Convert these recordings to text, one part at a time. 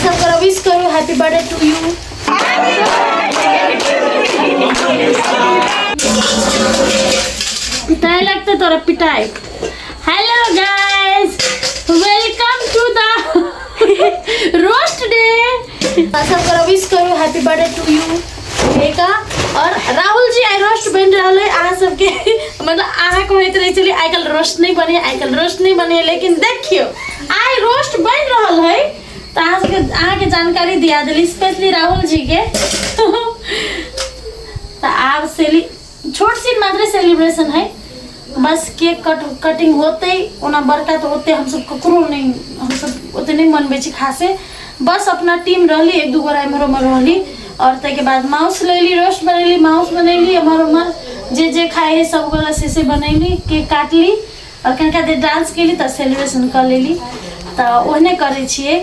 सबके विश करू happy birthday to U. पिटाई लगते तोरा पिटाई। Hello guys, welcome to the roast day. सबके विश करू हैप्पी बर्थडे टू यू। ठीक है, और राहुल जी आइ रोस्ट बनि रहल है अहाँ सबके, मतलब अहाँ कहैत रहै छलियै आइ काल्हि रोस्ट नहि बने, आइ काल्हि रोस्ट नहि बने, लेकिन देखियौ आइ रोस्ट बनि रहल है। तऽ अहाँ सबके अहाँके जानकारी दिया देली, स्पेशली राहुल जी के। तऽ आब सेली छोट सीन मात्र सेलिब्रेशन है, बस केक कटिंग होतै। ओना बड़का तऽ ओते हमसब ककरो नहि, हमसब ओते नहि मनबै छी खासे, बस अपना टीम रहली, एक दू गोरा एम्हर ओम्हर रहली, और ताहिके बाद माउस लेली, रोस्ट बनैली, माउस बनैली, एम्हर ओम्हर जे जे खाइ है सब गोरा से बनैली, केक काटली और कनिका देर डांस केली तऽ सेलिब्रेशन कऽ लेली। तऽ ओहने करै छियै।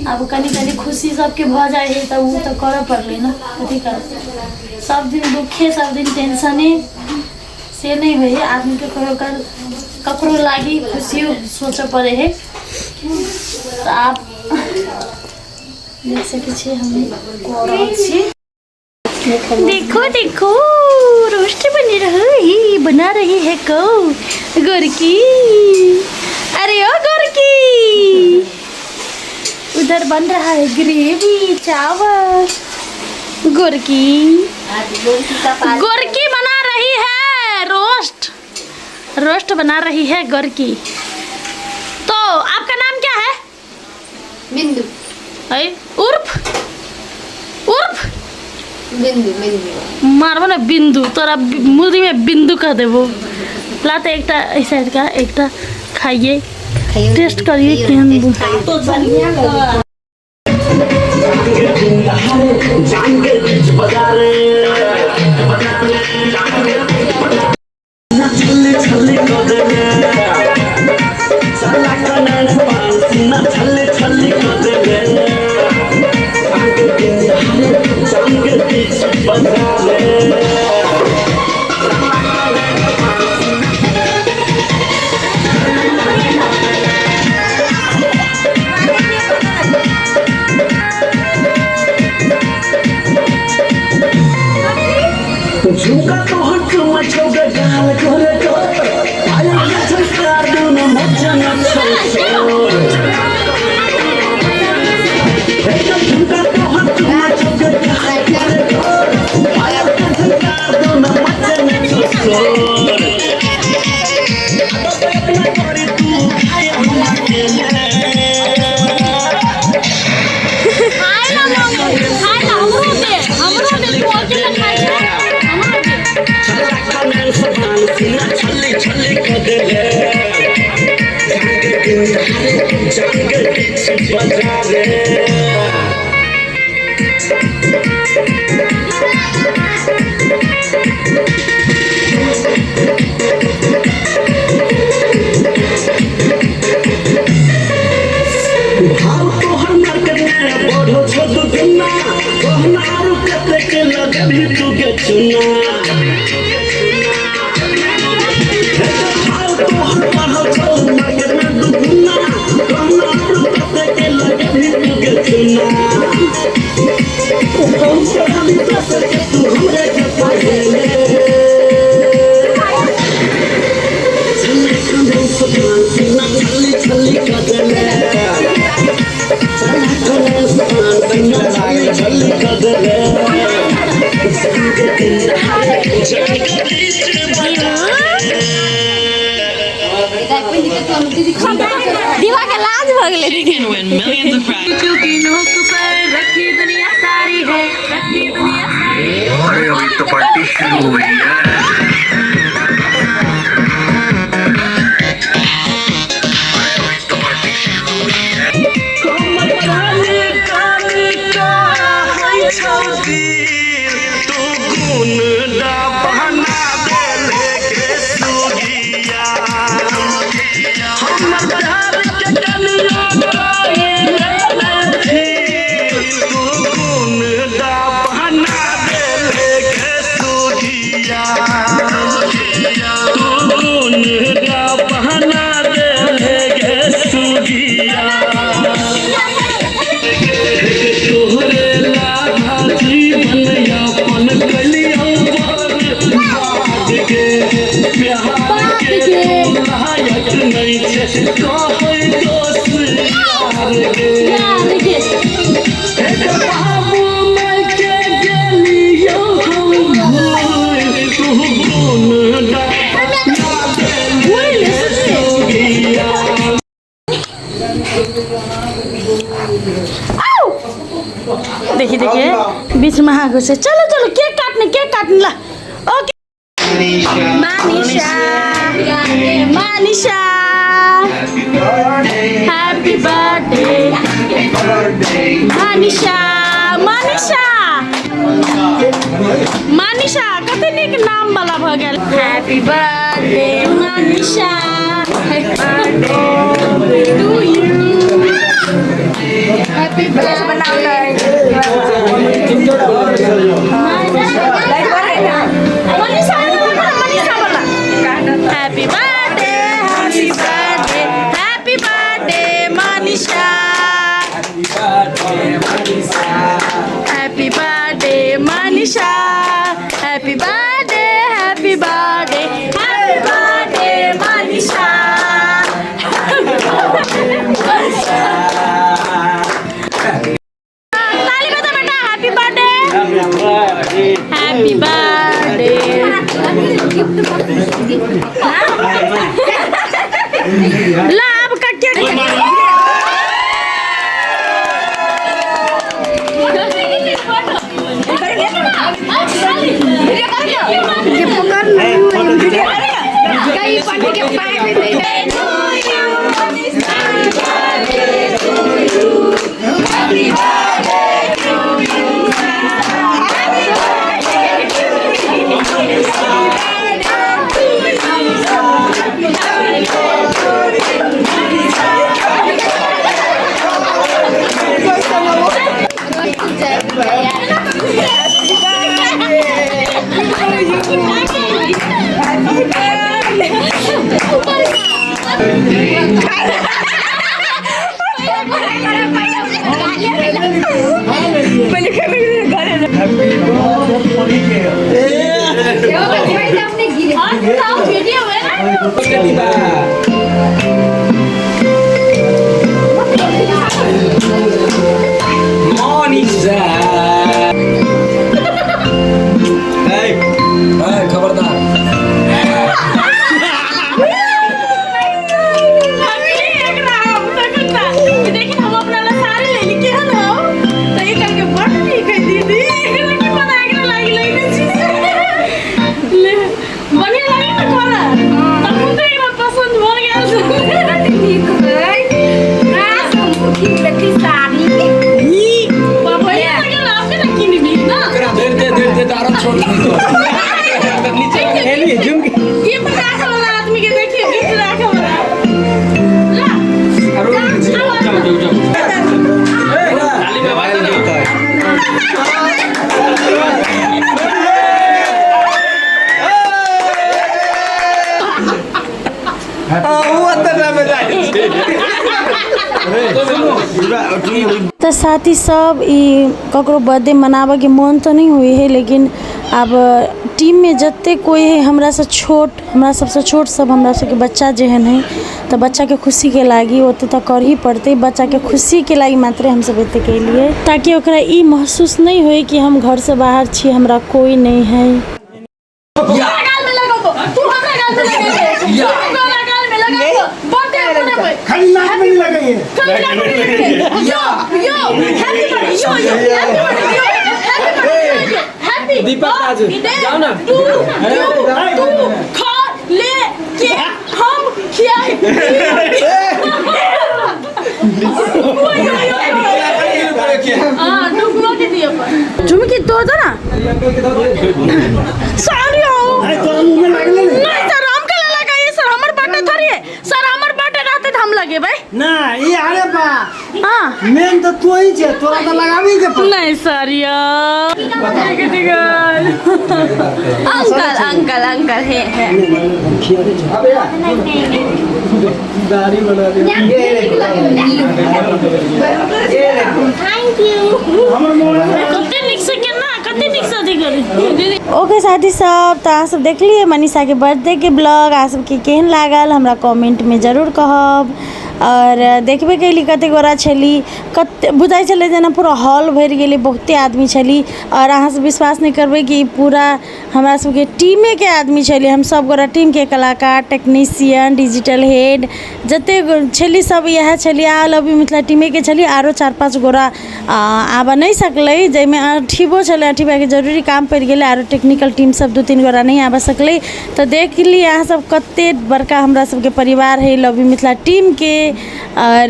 आब कनि कनि खुशी सबके भऽ जाइ है तऽ ओ तऽ करऽ पड़लै ने, कथी करतै? सब दिन दुखे, सब दिन टेंशने से नहि होइ है आदमीके। कहियो काल ककरो लागी खुशियो सोचऽ पड़ै है। तऽ आब देख सकै छियै हम कऽ रहल छी। देखो देखो, रोस्ट बन रहा है, बना रही है को गोरकी। अरे ओ गोरकी, उधर बन रहा है ग्रेवी चावल। गोरकी गोरकी बना रही है रोस्ट, रोस्ट बना रही है गोरकी। तो आपका नाम क्या है? बिंदु। है उर्फ उर्फ बिंदु बिंदु। मारबो ने बिंदु, तोरा मुरी में बिंदु कह देबो। ला तऽ एकटा एहि साइड का एकटा खाइए, टेस्ट करिए केहन। झुमका तोहर चुमा छौगा गाल करे कर पायल के झंकार दुनु मचन छौ शोर। एकदम झुमका तोहर चुमा छौगा गाल करे कर पायल के झंकार दुनु मचन छौ शोर। अब अपना करी तू खाए हम अकेले। खाय ला मामू, खाय ला, हमरो दे, हमरो दे, तू अकेले खाय छै, हमरो दे। भाव तोहर मार्केट में बढ़ो छो दुगुना, कहना आरू कतेक लगबही तू गे चुना। भाव तोहर बढ़ो छो मार्केट में दुगुना, कहना आरू कतेक लगबही तू गे चुना। हम पढ़ाली दोसर के तू हमरे के पढ़ेले। छल्ली छल्ली कदले छल्ली कदले। दीवा के लाज भऽ गेलै। अरे अभी तो पार्टी शुरू हुई है। अरे अभी तो पार्टी शुरू हुई है। हमर काली काली कहै छौ दिल तू गुण बना देले के सुगिया। हमर प्यार के कनिया कहिले तू गुण बना देले के सुगिया। छै कहै दोस्त यार गे। यार गे। एकर बाबू माय के गेलियो हम भूल, तू कोन डबा बोल सुगिया। देखिए देखिए, बीच में हाँ घुसे। चलो चलो, केक काटने, केक काटने ला। Okay Manisha, Manisha, happy birthday Manisha. Manisha, Manisha, कते नीक नाम वाला भऽ गेल। Happy birthday Manisha, happy to you. Happy birthday Manisha, Manisha वाला। Happy birthday, happy birthday, happy birthday Manisha, happy birthday Manisha, happy birthday, happy birthday, happy birthday Manisha. ताली बजा बेटा। Happy birthday, happy birthday. ला अब का cake. Video है ना। मनीषा, खबरदार। देखिन, हम अपना ला साड़ी लेली, केहन हो? त ई कहलकै बड नीक है दीदी। एकरा की पता एकरा लागि लेने छी। ले, बढ़िया लागल ने तोरा? तखन तऽ एकरा पसंद भऽ गेल। नीक है। साड़ी बढ़िया लागल, आब केना किनबी ना? धीरे धीरे धीरे धीरे आरो छोट नीचे गिफ्ट राखे वाला आदमी के देखिए, गिफ्ट राखे वाला। ला। जाओ जाओ जाओ। ताली में आवाज नहीं होता है। तऽ साथी सब, ई ककरो बर्थडे मनाबऽके मोन तऽ नहि होइ है, लेकिन आब टीममे जते कोइ है हमरासँ छोट, हमरा सबसँ छोट, सब हमरा सबके बच्चा जेहन है, तऽ बच्चाके खुशीके लागि ओते तऽ करही पड़तै। बच्चाके खुशीके लागि मात्रे हमसब एते केलियै, ताकि ओकरा ई महसूस नहि होइ कि हम घरसँ बाहर छी, हमरा कोइ नहि है। गाल में लगाबो तू, हमरा गाल में लगेबे तू, हमरा गाल में लगाबो। बर्थडे मनेबै। खाली नाक में नहीं लगाइए। खाली नाक में लगेबे। यो यो, happy birthday, yo yo, happy birthday, yo, happy birthday, yo, happy Deepak Raju, जाओ ना। टू you, तू खा ले के हम खियाए। हाँ, ढुकवा के दिए पर झुमकी तोड़ दो ना। सॉरी हो। अरे, तोरा मुंह में लागले ने? नहीं सर, हम के लगाइए सर, हमर बाटे थोड़ी है सर। हमर बाटे रहते तो हम लगेबै। ना ई अरे बा। हाँ। मेन तो तू ही छे, तोरा तो लगाबी के पड़। नहीं सर, यार अंकल, अंकल, अंकल है है। दाढ़ी बना दे। Thank you. हमर मोबाइल। कते नीक से केना, कते नीक से। बेइज्जती करी। ओके साथी सब, तऽ अहाँ सब देखलियै मनीषाके बर्थडेके ब्लॉग। अहाँ सबके केहन लागल हमरा कमेंटमे जरूर कहब। और देखबे कैली कते गोरा छली, कते बुझाइ छलै जेना पूरा हॉल भरि गेलै, बहुते आदमी छली। और अहाँ सब विश्वास नहि करबै कि पूरा हमरा सबके टीमेके आदमी छलै। हम सब गोरा टीमके कलाकार, टेक्नीशियन, डिजिटल हेड जतेक छली सब इएह छली। I love you Mithila टीमेके छली। आरो 4-5 गोरा आबऽ नहि सकलै, जाहिमे अठीबो छलै, अठीबाके जरूरी काम पड़ि गेलै। आरो टेक्निकल टीम सब 2-3 गोरा नहि आबऽ सकलै। तऽ देख ली अहाँ सब कते बड़का हमरा सबके परिवार है लव you Mithila टीमके। और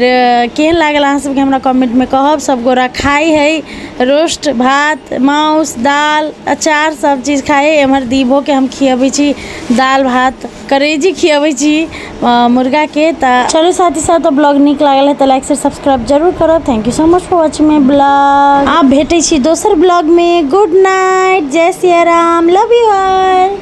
केहन लागल अहाँ सबके हमरा कमेंटमे कहब। सब गोरा खाइ है रोस्ट भात, माउस, दाल, अचार सब चीज खाइ है। एम्हर दीबोके हम खियबै छी दाल भात, करेजी खियबै छी मुर्गाके। तऽ चलू साथी साथ, तऽ ब्लॉग नीक लागल है तऽ लाइक शेयर सब्सक्राइब जरूर करब। Thank you so much for watching my blog. आब भेटै छी दोसर ब्लॉगमे। गुड नाइट, जय Siya Ram, love you all.